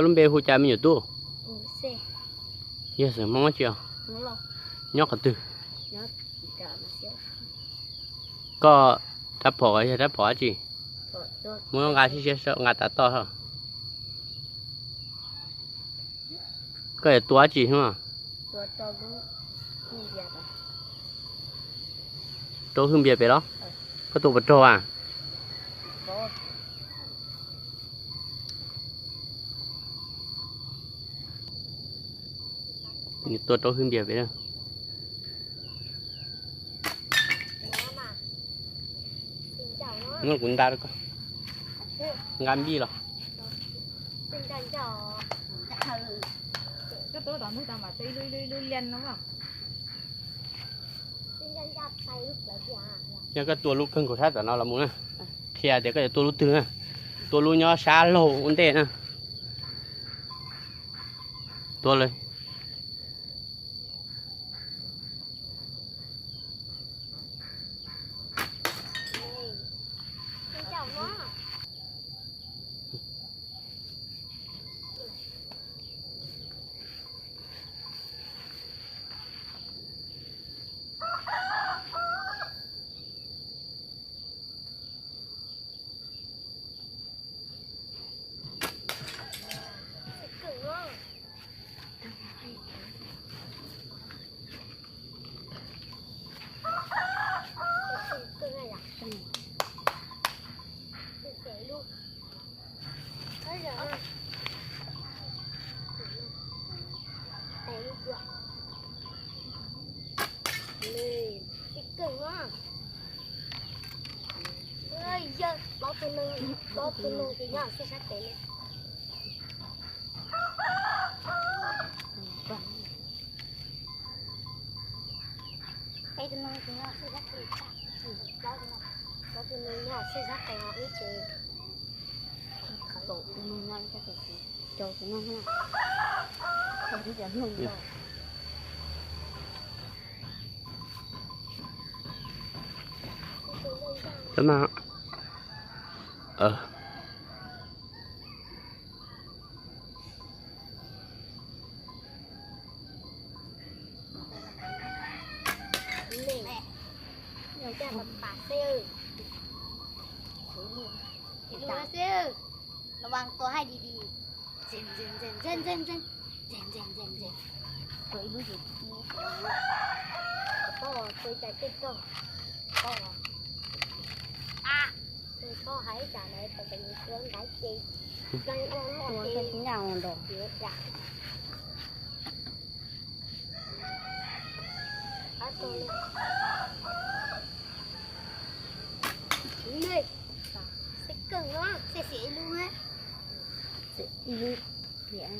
Lub npe hu cas me nyuam tub? Yog xeem Hmoob dab tsi os? Nyob qhov twg? Koj rab phom yog rab phom dab tsi? Muab nqa sib siab nqa tav toj. Koj yuav tua dab tsi no? Rau hwj npias pem los? Koj tua puas raug a? Nws tua rau hwj npias pem. Muab kuv nta rau koj. Nqa npij los. Yog koj tua lub kawg nkaus sab tom no los mus na, qhia tias koj yuav tua lub twg na. Tua lub nyob sab laug ua ntej na. Tua lawm. Yog, plob tus noog ces nyob xwb sab pem li. Peb tus noog ces nyob xwb sab pem, plob tus noog nyob xwb sab pem no ib tsev. Kaum tus noog nyob ib sab pem, rau tus noog na. Tus no xwb,ระวังตัวให้ดีๆ Ntxees, ntxees, ntxees, ntxees, ntxees, ntxees, ntxees, ntxees, ntxees. Tua ib lub ces tau, tua ib cas tej tau. Tau, tau hais ib tsam lawv tau cov nws tua ntaiv ces tua tsis nyaj nrog. Xib kawg no, xib xim ib lub, xib ib lub tiag.